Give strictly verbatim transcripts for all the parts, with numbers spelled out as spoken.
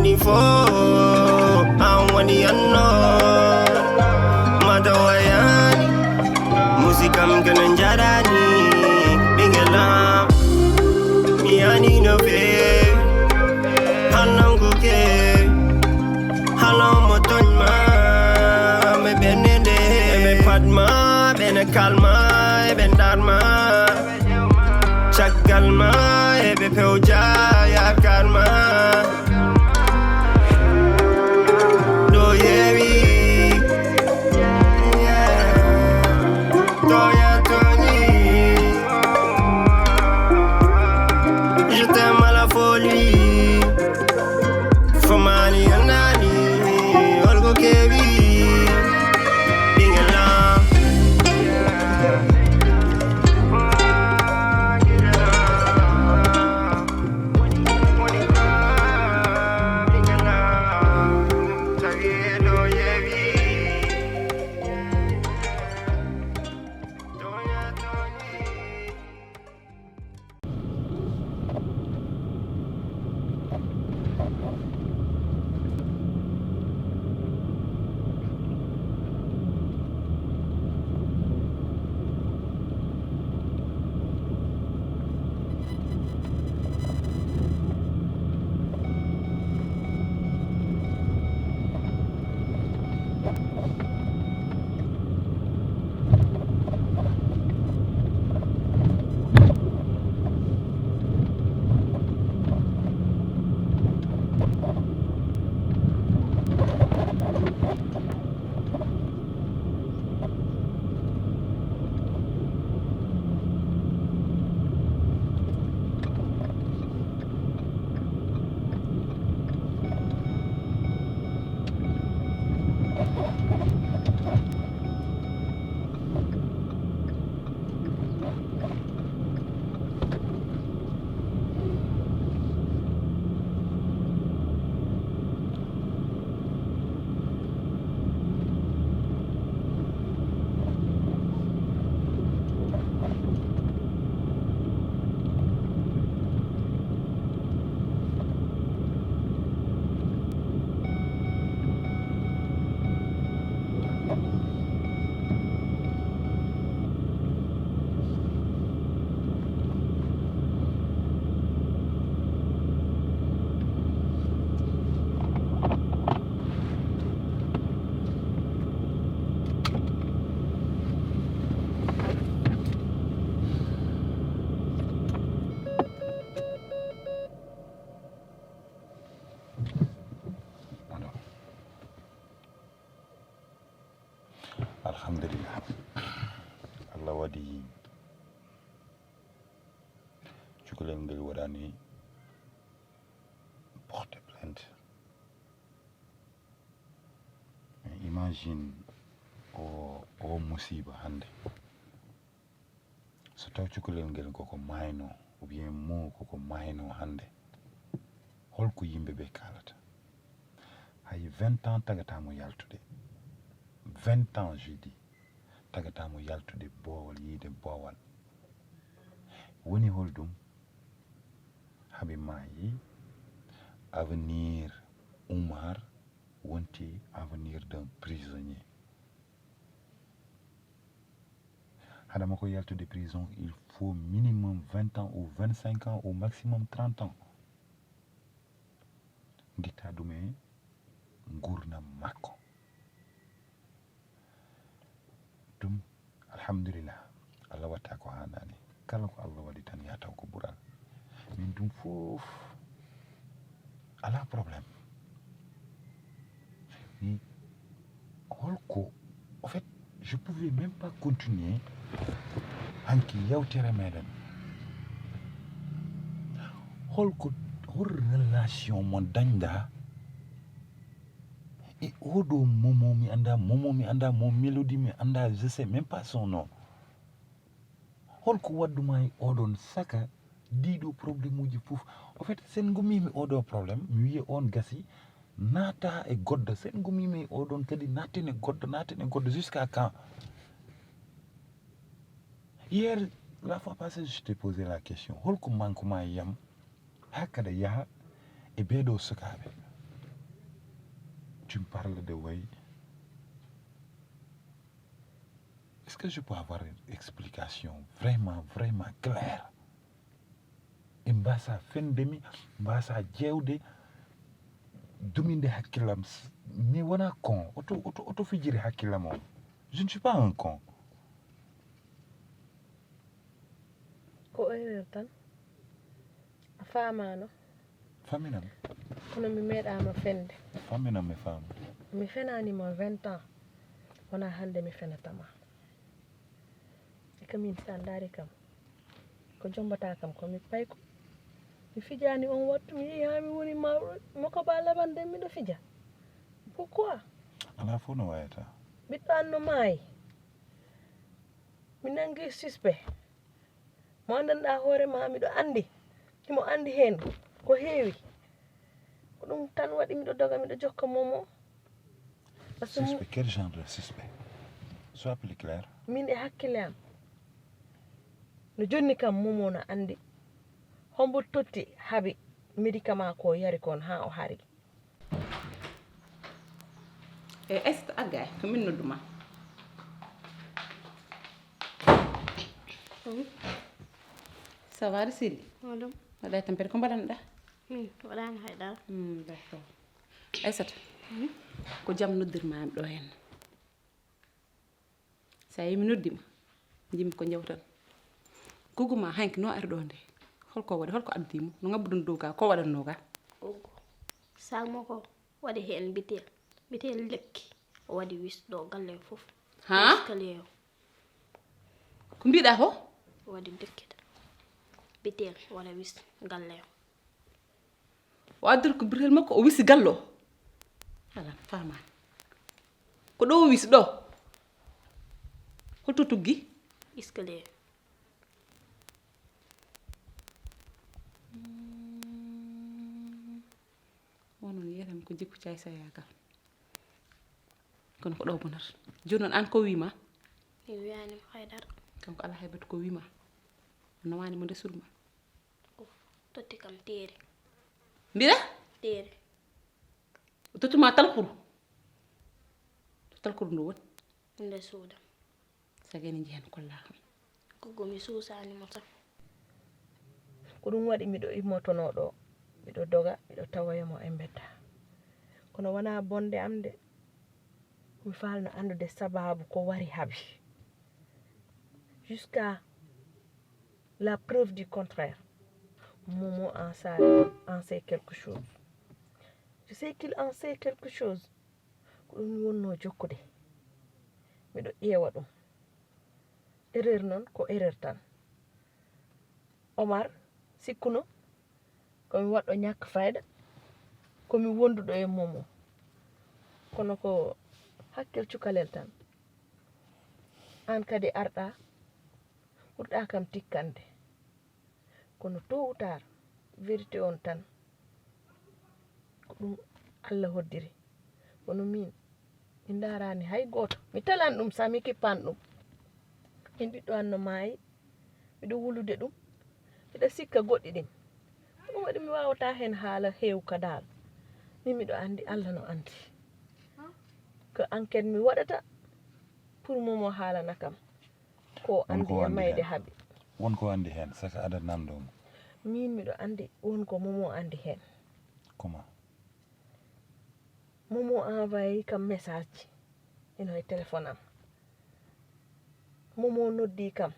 Info, an woni anno, mata wayani, musikam kene jarani, ɓingelam, mi yani no fe, halon kuke, halon mo tonyma, me benende, me patma, bene kalma, e ben darma. Caggal ma eɓe pewja yakar ma. Ɗo yewi. Toya toñi. Je t'aime à la folie. Fomani anani. Olgo kewi. Ɓingelam. Alhamdulillah. Allah waɗi cukalel ngel waɗani porte plainte. Mais imagine o, o musiba hannde. So taw cukalel ngel koko maayno, ou bien mo koko maayno hannde, holko yimɓe ɓe kaalata? Hay vingt ans tagata mo yaltude. Vingt ans, je dis, tagata mo yaltude boowal, yiide boowal. Woni holɗum? Haɓe maayi, avenir Oumar wonti avenir d'un prisonnier. Haɗa makko yaltude prison, il faut minimum vingt ans ou vingt-cinq ans, au maximum trente ans. Ngitta ɗum e ngurnam makko. Ɗum, alhamdulillah, Allah watta ko hanani. Kala ko Allah waɗi tan, ya taw ko ɓural. Min ɗum fof, ala problème. Mais holko, en fait, je pouvais même pas continuer hanki yewtere meɗen. Holko, hol relation mo dañɗa e oɗo Momo, mi anda Momo, mi anda mo Mélodie, mi anda, je sais même pas son nom. Holko wadduma e oɗon saka diɗo problème uji fof? En fait, sen gumimi oɗo problème, mi wiya on gasi, naata e goɗɗo. Sen gumimi e oɗon kadi, naten e goɗɗo, naten e goɗɗo, jusqu'à quand? Hier, la fois passée, je t'ai posé la question, holko manque ma e yam? Hakkada yaha e ɓeeɗo sukaaɓe. Tu me parles de way. Est-ce que je peux avoir une explication vraiment, vraiment claire? E mbasa fende mi, mbasa jewde, duminde hakkillam. Mi wona con, oto, oto, oto fijiri hakkillam o. Je ne suis pas un con. Ko erreur tan. A faamaano. Faminam. Kono mi meeɗaama fende. Faminam mi faamu. Mi fenaani ma vingt ans. Wona hannde mi fenata ma. E ka min sa ndaari kam. Ko jombata kam ko mi payko. Mi fijaani on wattu mi yehi haa mi woni mawɗo. Moko ba labande miɗo fija. Pourquoi? Ala fof no wayata. Ɓiɗɗo an no maayi. Mi nangi suspect. Mo anndanɗa hoore ma miɗo anndi. Himo anndi heen ko heewi. Ko ɗum tan waɗi miɗo doga miɗo jokka momo. Parce que mo- Suspect, quel genre de suspect? Sois plus clair. Min e hakkille am. No jonni kam momo no anndi. Hombo totti haɓi médicament ko yari kon haa o hari. E est agay ko min nodduma. Ça va de Sidi? Hoɗum? Waɗa tampere ko mbaɗanɗa? Min waɗani hay dara. Hmm, d'accord. Aysata, ko jam noddirmaami ɗo heen. So a yii mi noddima, njimmi ko njawtan. Guguma hanki no ari ɗo nde? Holko waɗi, holko addimo? No ngabbuɗon dow ga, ko waɗanno ga? Guggu. Sac makko waɗi heen bitel. Bitel lekki. O waɗi wis ɗo galle o fof. Ha? Escalier o. Ko mbiɗa ko? O waɗi lekki. Bitel waɗa wis galle o. O addori ko bitel makko, o wisi gallo. Ala, faamaani. Ko ɗo o wisi ɗo? Holto tuggi? Escalier. Wonon yetam ko jikku cay sayagal. Kono ko ɗo bonata. Jooni noon an ko wima? Min wiyani hay dara. Kanko ala hay bato ko wima. Nawani mo nde surma. Totti kam teere. Mbiɗa? Teere. O tottuma talkuru. Talkuru ndu woni? Nde suuda. Sagani jehen kolla kam. Guggu mi suusani mo tan. Ko ɗum waɗi miɗo immotono ɗo, miɗo doga, miɗo tawoya mo e mbedda. Kono wona bonde am de, mi falno anndude sababu ko wari habi. Jusqu'à la preuve du contraire, Momo en sait, en sait quelque chose. Je sais qu'il en sait quelque chose. Ko ɗum mi wonno jokkude. Miɗo ƴeewa ɗum. Erreur noon ko erreur tan. Omar sikkuno ko mi waɗɗo ñakka fayda, ko mi wonduɗo e Momo. Kono ko hakkil cukalel tan. Aan kadi arɗa, ɓurɗa kam tikkande. Kono tôt ou tard, vérité on tan. Ko ɗum Allah hoddiri. Kono min, mi ndaarani hay gooto. Mi talan ɗum sa mi kippan ɗum. Min ɓiɗɗo an no maayi. Miɗo wulude ɗum. Miɗo sikka goɗɗi ɗin. Ko ɗum waɗi mi waawata heen haala heewka daal. Min miɗo anndi Allah no anndi. Ko enquête mi waɗata pour Momo haalana kam. Ko anndi e mayde habi. Won ko anndi heen, saka aɗa nanndo mo. Min miɗo anndi won ko Momo anndi heen. Comment? Momo envoyé kam message ji ino e téléphone am. Momo noddi kam.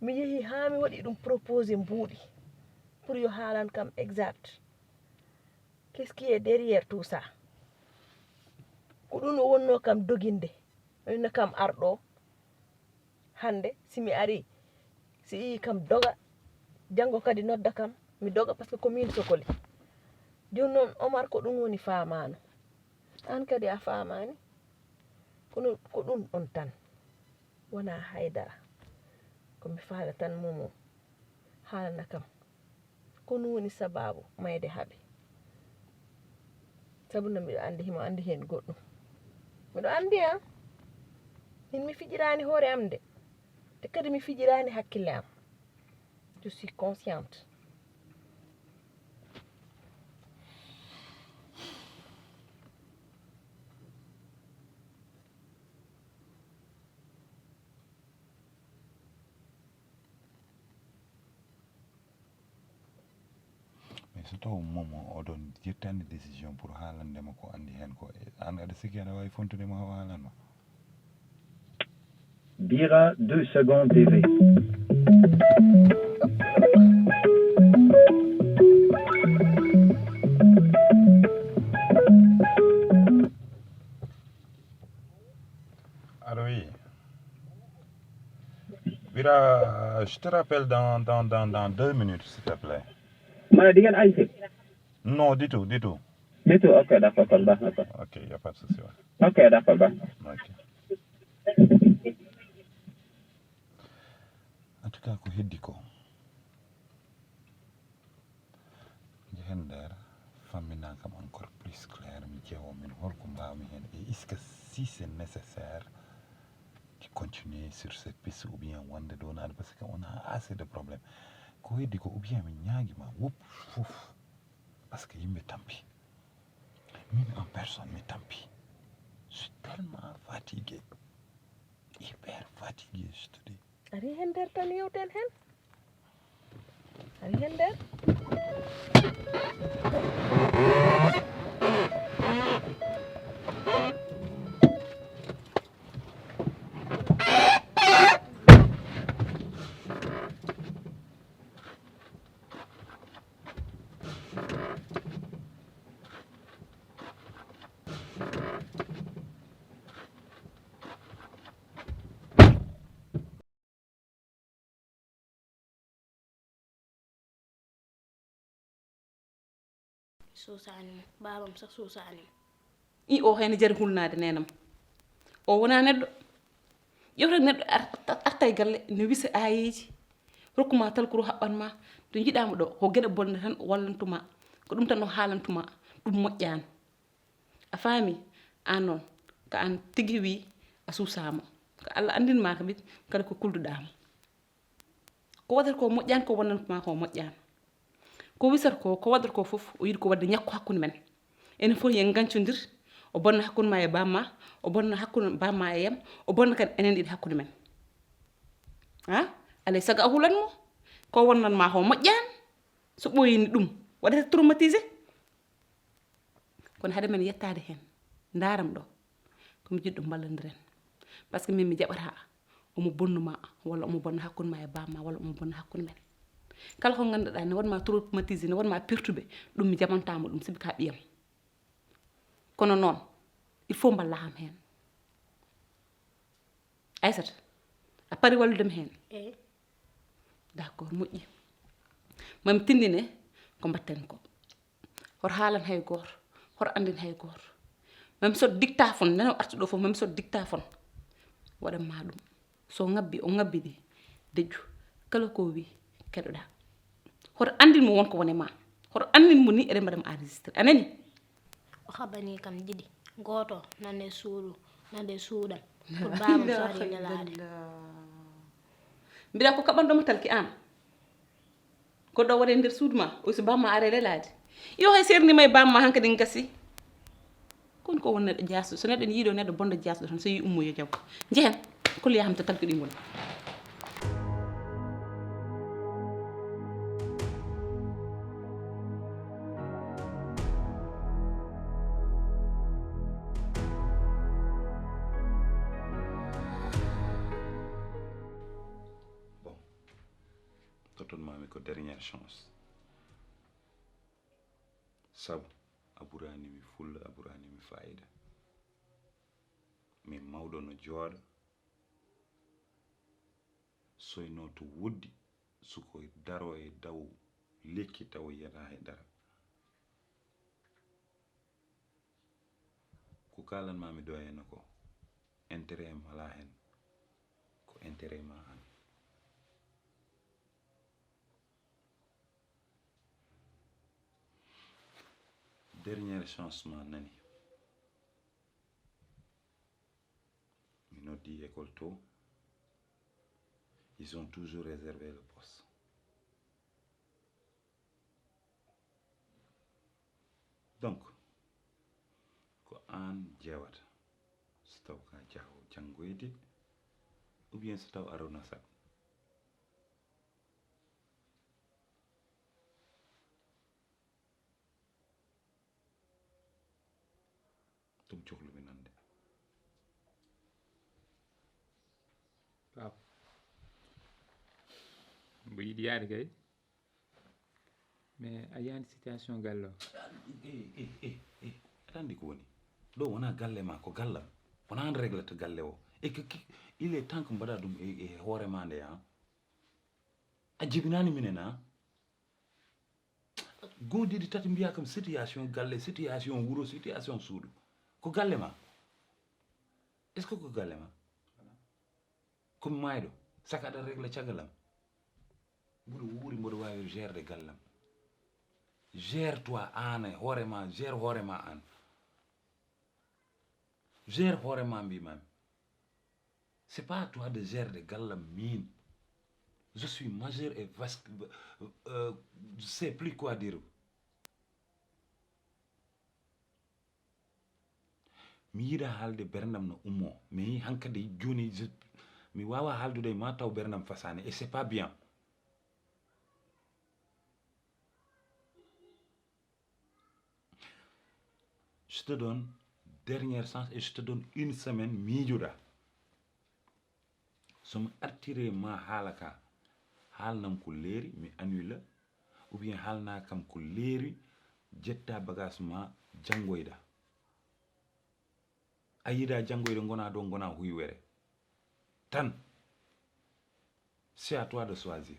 Mi yehi haa mi waɗi ɗum proposé mbuuɗi pour yo haalan kam exact. Qu'est-ce qui est derrière tout ça? Ko ɗum o wonno kam doginde. Wonno kam arɗo. Hannde si mi ari, si yii kam doga, janngo kadi nodda kam, mi doga, parce que ko min sokoli. Jooni noon Omar ko ɗum woni faamaano. Aan kadi a faamaani. Kono ko ɗum ɗon tan. Wonaa hay dara. Ko mi faala tan Momo haalana kam. Ko ɗum woni sabaabu mayde habi. Sabu no miɗo anndi himo anndi heen goɗɗum. Miɗo anndi an. Min mi fijiraani hoore am de. Te kadi mi fijiraani hakkille am. Je suis consciente. Taw momo oɗon ƴettani décision pour haalande mo ko anndi heen ko. Aan aɗa sikki aɗa waawi fontude mo hawa haalan ma? Bira deux secondes D V. Allô, oui. Bira, je te rappelle dans, dans, dans, dans deux minutes, s'il te plaît. Mana di ngeen añse? Non, du tout, du tout. Du tout, ok, d'accord, kon baax na ko. Ok, il n'y a pas de souci. Ouais. Ok, d'accord, baax na. Ok. En tout cas, ko heddi ko. Njehen nder, fammina kam encore plus clair, mi ƴeewa min holko mbaawmi heen. Et est-ce que si c'est nécessaire de continuer sur cette piste ou bien wonde ɗo naade, parce que on a assez de problèmes. Ko heddi ko, ou bien mi ñaagi ma wop fof, parce que yimɓe tampi. Min en personne mi tampi. Je suis tellement fatigué. Hyper fatigué, je te dis. Ari heen nder tan yewten heen. Ari heen nder. Suusaani mo, baabam sax suusaani mo. I o heen jari hulnaade neenam. O wonaa neɗɗo. Ƴeewta neɗɗo arta e galle ne wisa aayeeji, rokkuma talkuru haɓɓan ma to njiɗaama ɗo ko geɗe bonde tan o wallantuma, ko ɗum tan o haalantuma, ɗum moƴƴaani. A faami? Aan noon ko aan tigi wii a suusaama, ko Allah anndin ma kadi kala ko kulduɗaa mo. Ko waɗata ko moƴƴaani, ko wonanta ma ko moƴƴaani. Ko wisata ko, ko waɗata ko fof o yiɗi ko waɗde ñakku hakkunde men. Enen fof yen ngancodir, o bonna hakkunde ma e bamma, o bonna hakkunde bamma e yam, o bonna kadi enen ɗiɗi hakkunde men. Ha? Alay sago a hulan mo, ko wonnan ma ko moƴƴaani, so ɓooyini ɗum waɗata traumatisé. Kono hade men yettaade heen, ndaaram ɗo, ko mi jiɗɗo mballondiren. Parce que min mi jaɓataa omo bonnuma walla omo bonna hakkunde ma e bamma walla omo bonna hakkunde men. Kala ko ngannduɗaa ne waɗma traumatisé, ne waɗma perturbé, ɗum mi jaɓantaama ɗum sibi ka ɓiyam. Kono noon il faut mballaa am heen. Aysata, a pari wallude mi heen? Eey. D'accord, moƴƴi. Mami tindine ko mbatten ko. Hoto haalan hay gooto, hoto anndin hay gooto. Mami sot dictaphone, nano artu ɗo fof, mami sot dictaphone. Waɗan ma ɗum. So ngabbi, o ngabbi de, dejju. Kala ko wi, keɗoɗa. Hoto anndin mo wonko woni ma. Hoto anndin mo ni eɗen mbaɗa mo enregistré. A nani? O haɓani kam ɗiɗi. Gooto nande suudu, nande suudam. Pour bamam so ari nelaade. Mbiɗa ko kaɓanɗo mo talki aan. Goɗɗo waɗe nder suudu ma, o so bamma are lelaade. Yo hay seernima e bamma hankadi gasi. Kon ko won neɗɗo jaasɗo, so neɗɗo ne yiiɗo neɗɗo bonɗo jaasɗo tan, so yi ummo yo jaw. Njehen, kol yaham to talki ɗi ngoni. Bon, totton mami ko dernière chance. Sabu a ɓuraani mi fulla, a ɓuraani mi faayida. Min mawɗo no jooɗa, soynoo to woɗɗi, suko daroo e daw lekki taw yiyata hay dara. Ko kaalanmaami ɗo henna ko, intérêt am alaa heen, ko intérêt ma aan. Dernière chance ma nani. Mi noddi école to, ils ont toujours réservé le poste. Donc ko aan ƴeewata so taw ka jaawo janngoyde, ou bien so taw a ronasat. Cuhlumi nande. Pap. Mbo yiɗi yaade kay. Mais a yiyani situation galle o. Eh, eh, eh, eh. Aɗa anndi ko woni ɗo wona galle ma, ko gallam. Wona an reglata galle o. E que, que il est temps que mbaɗa ɗum e, e hoore ma nde, a a jibinani minen, a goo ɗiɗi tati mbiya kam situation galle, situation wuro, situation suudu. Ko galle ma? Est-ce que ko galle ma? Komi maayɗo, saka aɗa régla cagalam. Mboɗo wuuri, mboɗo waawi gérde gallam. Gère toi, an e hoore ma, gère hoore ma an. Gère hoore ma, mbimami. C'est pas à toi de gérer de gallam min. Je suis majeur et vasque, euh, je sais plus quoi dire. Mi yiɗa haalde berndam no ummo. Mi hankadi jooni, je- mi wawa haaldude ma taw berndam fasani, et c'est pas bien. Je te donne dernière chance et je te donne une semaine miijoɗa. So mi artire ma haala ka, haalnam ko leeri, mi annule, ou bien haalna kam ko leeri, jetta bagage ma, janngoyɗa. A yiɗa janngoyde, gona ɗo, gona huywere tan. C'est à toi de choisir.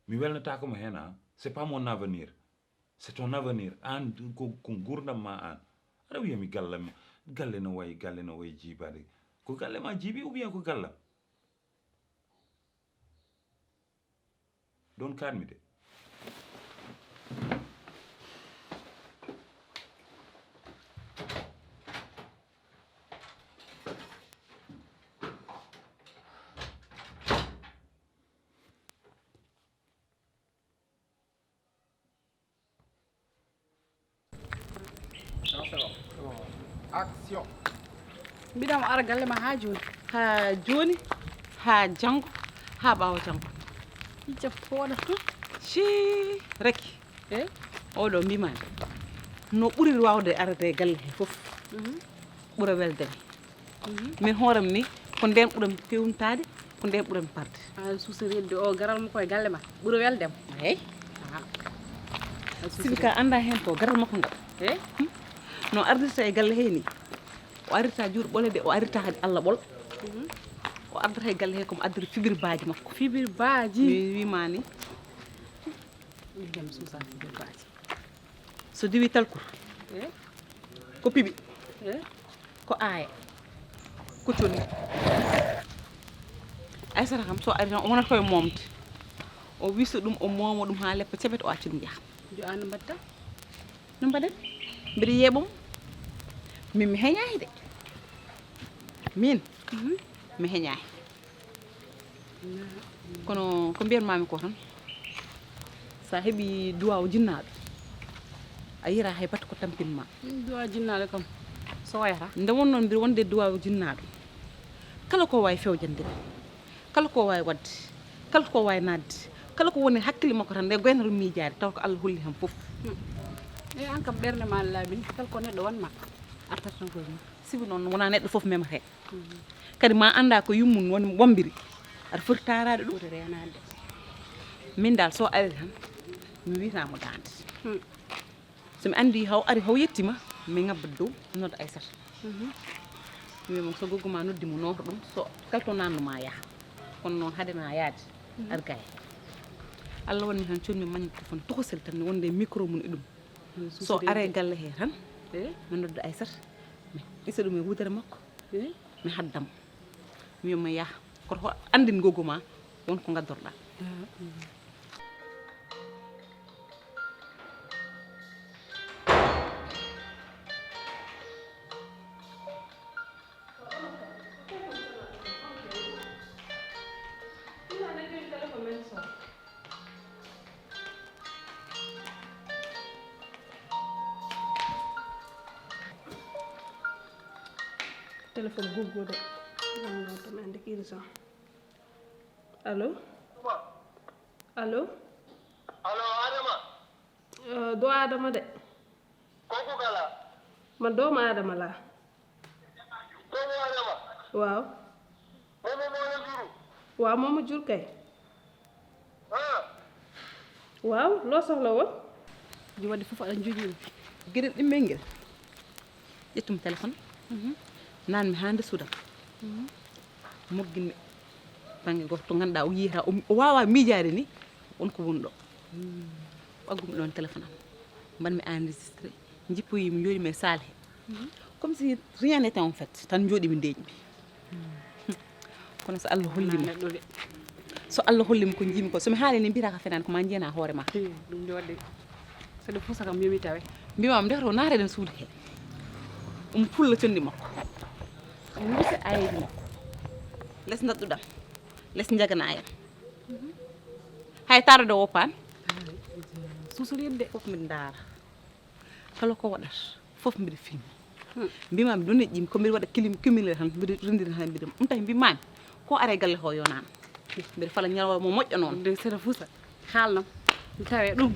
Mi welnataako mo heen, a c'est pas mon avenir. C'est ton avenir. An ko, ko nguurndam ma an. Aɗa wiya mi galle ma, galle no wayi, galle no wayi jiibaade. Ko galle ma jiibi ou bien ko gallam? Ɗon kaanmi de. Action. Mbiɗa mo ara galle ma haa jooni. Haa jooni, haa janngo, haa ɓaawo janngo. Ijja fooɗa to. Cii, Raki. Eh? Oɗo mbimani. No ɓuri wawde arde e galle he fof. Mhm. Ɓura weldemi. Mhm. Min hooram ni, ko nden ɓuram fewntaade, ko nden ɓuram parde. A suusiriɗde o garal makko e galle ma, ɓura weldem. Eey. Sibi ka annda heen ko garal makko ngal. Eey. No ardirta e galle he ni, o ardirta juuɗe ɓole de, o ardirta kadi Allah ɓol. Mhm. O ardata e galle he komo addata fibir baaji makko. Fibir baaji. Mi wima ni. Ɓinngel suusa fibir baaji. So diwi talkur, eh? Ko piɓi, eh? Ko aaya, ko conni. Aysata kam so ari tan o wonata koye momde. O wisa ɗum, o mooma ɗum haa leppa ceɓet, o acca ɗum yaha. Jo'a no mbaɗta? No mbaɗen? Mbiɗa yeeɓa mo. Min mi heñaaki de. Min, mhm, mi heñaaki. Kono ko mbiyatmaami ko tan, so a heɓii duwaawu jinnaaɗo, a yiyataa hay batte ko tampin ma. Duwaawu jinnaaɗo kam so wayata? Nde wonnoo mbiɗa wonde duwaawu jinnaaɗo, kala ko waawi fewjande mi, kala ko waawi waɗde, kala ko waawi naatde, kala ko woni e hakkille makko tan, nde goynata ɗum miijaade, tawa ko Allah holli kam fof. Hmm. Eyi, aan kam ɓernde ma ne laaɓi, kala ko neɗɗo waɗ ma, artata tan koye mum. Sibu noon wonaa neɗɗo fof memata heen. Kadi ma annda ko yummum won wambiri, aɗa foti taaraade ɗum. Foti reenaade. Min dal so ari tan, mi wiyata mo daande. Hmm. So mi anndi haw ari haw yettima, mi ngabbat dow, mi nodda Aysata. Mhm. Mi wiya mo so goggo ma noddi mo nooto ɗum, so kala to nannu ma yaha. Kono noon hade ma yaade, mhm, argaye. Allah waɗni tan codmi mañde téléphone tokosel tan wonde micro mum e ɗum. So are galle he tan, eh, mi nodda Aysata, mi ɗisa ɗum e wudere makko, eh, mi hadda mo. Mi wiya mo yaha, koto ko anndin goggo ma, won ko ngaddorɗa. Ah, mm. Téléphone goggo de. Ɗum noon tan andi ko urgent. Allo? Allo? Allo, Adama? Eh, do Adama de. Ko ko kala? Man doomu aadama laa. Doomu aadama? Waaw. Moom moo la juru? Waaw, moom mu jur kay. Ah. Waaw, loo soxla woon? Ji waɗde fof aɗa jogii ɗum. Geɗel ɗimmel ngel. Ƴettum téléphone. Mhm. Naan mi hannde suudan. Mhm. Mogginmi bannge gooto to ngannduɗaa o yiyata, o, o waawaa miijaade ni, won ko woni ɗo. Mhm. Ɓaggumi ɗoon téléphone am. Mbaɗmi enregistré. Njippoyii mi, njooɗimi e salle he. Mhm. Comme si rien n'était en fait. Tan njooɗimi ndeeƴmi. Kono so Allah holli ma. Neɗɗo de. So Allah holli ma ko njiimi ko. So mi haali ni mbiyata ka fenaani ko ma njiyana hoore ma. Hi, ɗum de waɗde. So ɗum fusa kam mbiyami tawe. Mbiyam ndekete o naata ɗen suudu he. Um fulla condi makko. Um wisa ayeeji makko. Les ndaɗɗuɗam. Les njaganayam. Hay taarde woppan. Suusul yedde. Fof mbiɗa ndaara. Kala ko waɗat, fof mbiɗa fini. Hmm. Mbima mi ɗum ne ƴim, ko mbiɗa waɗa kilim, kimile tan, mbiɗa rindina tan, mbiɗa, ɗum tawi mbimami, ko are galle ko yonani. Mbiɗa fala ñalawma mo moƴƴo noon. Ɗum de sera fusa. Haalnam. Mi tawe ɗum.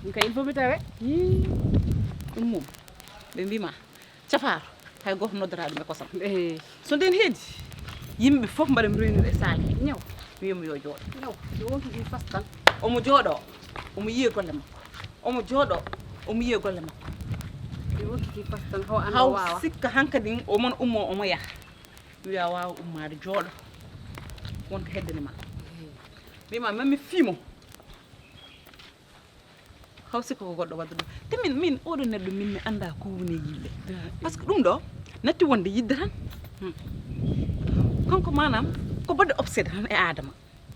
Ɗum kay il faut mi tawe. Yii. Ɗum mum. Ɓe mbima, cafaro, hay goto noddata ɗum e kosam. Eh. So nden heedi, yimɓe fof mbaɗa mi réunir e salle he. Ñaw. Mi wiya mo yo jooɗo. Ñaw. Mi wonkiti fas tan. Omo jooɗo, omo yiya golle makko. Omo jooɗo, omo yiya golle makko. Mi wonkiti fas tan, haw an haw wawa. Sikka hankadin, omon ummo, omo yaha. Mi wiya wawa ummaade jooɗo. Wonko heddani ma. Eh. Mbima, mami fimo. Haw sikka ko goɗɗo wadde ɗum. Te min, min, oɗo neɗɗo min, mi annda ko woni e yimɓe. Par ce que ɗum ɗo, natti wonde yidde tan. Hmm. Kanko maanaam, ko baɗɗo obsédé tan e Adama.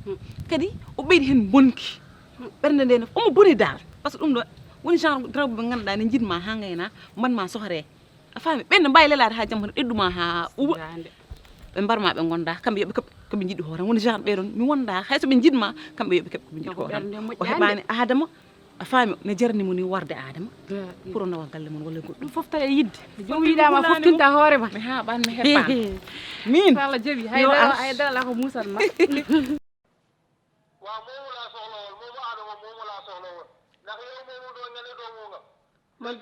Hmm. Kadi, o ɓeydi heen bonki. Hmm. Ɓernde nde ne, omo boni dal. Par ce que ɗum ɗo, woni genre darabu ɓe ngannduɗaa ne njiɗ ma haa ngayna, mban ma sohre. A faami? Ɓen no mbaawi lelaade haa jam hono ɓeddu ma haa uwa. Ɓe mbar ma ɓe ngonda, kamɓe yo ɓe keɓ ko ɓe njiɗi hoore. Woni genre ɓee ɗon, mi wonda, hay so ɓe njiɗ ma, kamɓe yo ɓe keɓ ko ɓe njiɗi hoore. O heɓaani Adama, a faami, ne jarani mo ni warde Adama. Pour o nawa galle mon walla goɗɗum. Ɗum fof tawi e yidde. Joom yiɗaama fof tinta hoore ma. Mi haaɓaan, mi heɓaani. Min. So Allah jaɓi, hay dara, hay dara ko musan ma. Waaw, moomu laa soxla woon, moomu Adama, moomu laa soxla woon. Ndax yow moomu doon nga ne doomu nga. Man,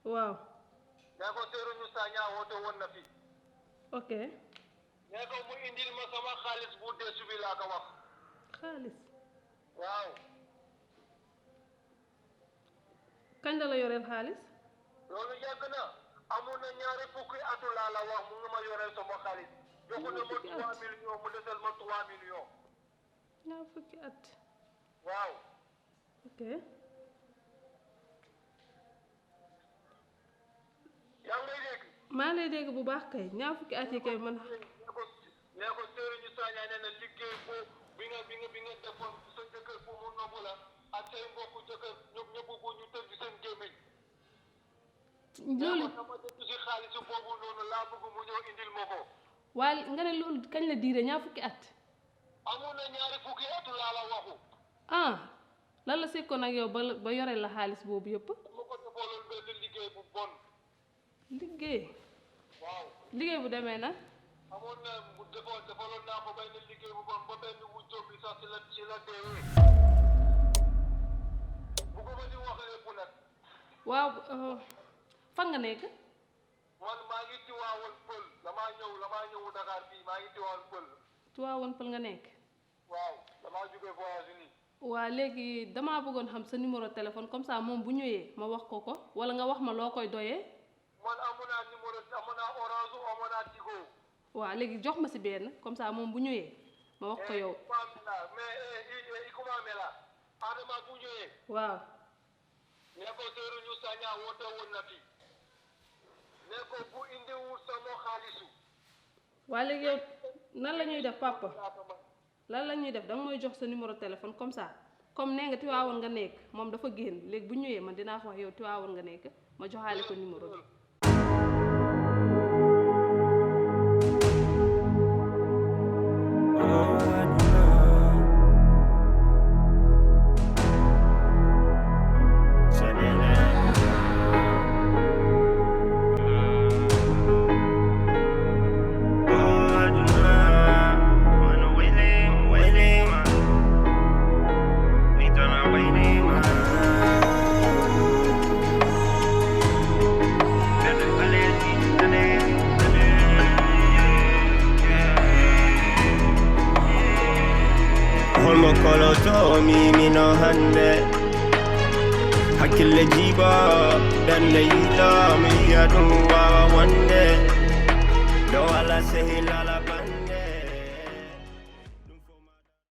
waaw. Ne ko Seeru ñu Saña woote woon na fi. Ok. Ne ko mu indil ma sama xaalis bu deesu bi laa ko wax. Xaalis? Waaw. Kañ la la yoreel xaalis? Loolu yàgg na. Amoon na ñaari fukki atu laa la wax, mu ngi ma yoreel sama xaalis. Joxu na ma trois millions, mu desal ma trois millions. Ñaar fukki at. Waaw. Ok. Yaa ngi may dégg? Maa lay dégg bu baax kay. Ñaar fukki at yi kay man. Nee ko, nee ko Seeru ñu Saña nee na liggéey boobu bi nga, bi nga, bi nga defoon sa jëkkër bu mu nopp la ak say mbokku jëkkër, ñoom ñëpp bu ñu tëj seen gémmiñ. Loolu. Nee ko sama dëkk si xaalis boobu noonu laa bëgg mu ñëw indil ma ko. Waa, nga ne loolu kañ la diire? Ñaar fukki at? Amoon na ñaari fukki atu laa la waxu. Ah, lan la sekkoon ak yow ba la, ba yoreel la xaalis boobu yëpp? Dama ko defaloon benn liggéey bu bon. Liggéey? Waaw. Liggéey bu demee na? Amoon na bu defoon, defaloon naa ko benn liggéey bu bon ba benn wujjoom bi sax ci la, ci la deewee. Bugguma di wax lépp nag. Waaw, euh, fan nga nekk? Man maa ngi Tiwaawoon Pël. Damaa ñëw, damaa ñëw Dakar fii, maa ngi Tiwaawoon Pël. Tiwaawoon Pël nga nekk? Waaw, damaa jóge voyage nii. Waa, léegi damaa bëggoon xam sa numéro téléphone, comme ça moom bu ñëwee ma wax ko ko, wala nga wax ma loo koy doyee. Man amoon naa numéro, amoon naa Orange, amoon naa Tigo. Waa, léegi jox ma si benn, comme ça moom bu ñëwee ma wax ko yow. Eh, Ikumamela, mais, eh, i, eh, Ikumamela, Adama bu ñëwee. Waaw. Ne ko Seeru ñu Saña woote woon na fi. Ne ko bu indiwul sama xaalisu. Waa, léegi yow nan la ñuy def, papa? Lan la ñuy def? Danga mooy jox sa numéro téléphone, comme ça, comme nee nga Tiwaawoon nga nekk, moom dafa génn. Léegi bu ñëwee, man dinaa ko wax yow Tiwaawoon nga nekk, ma joxaale ko numéro bi. Mimino hande hakkille jiiba, ɓernde yiɗo mi yiya ɗum wawa wonde. Ɗo wala sehil ala bande.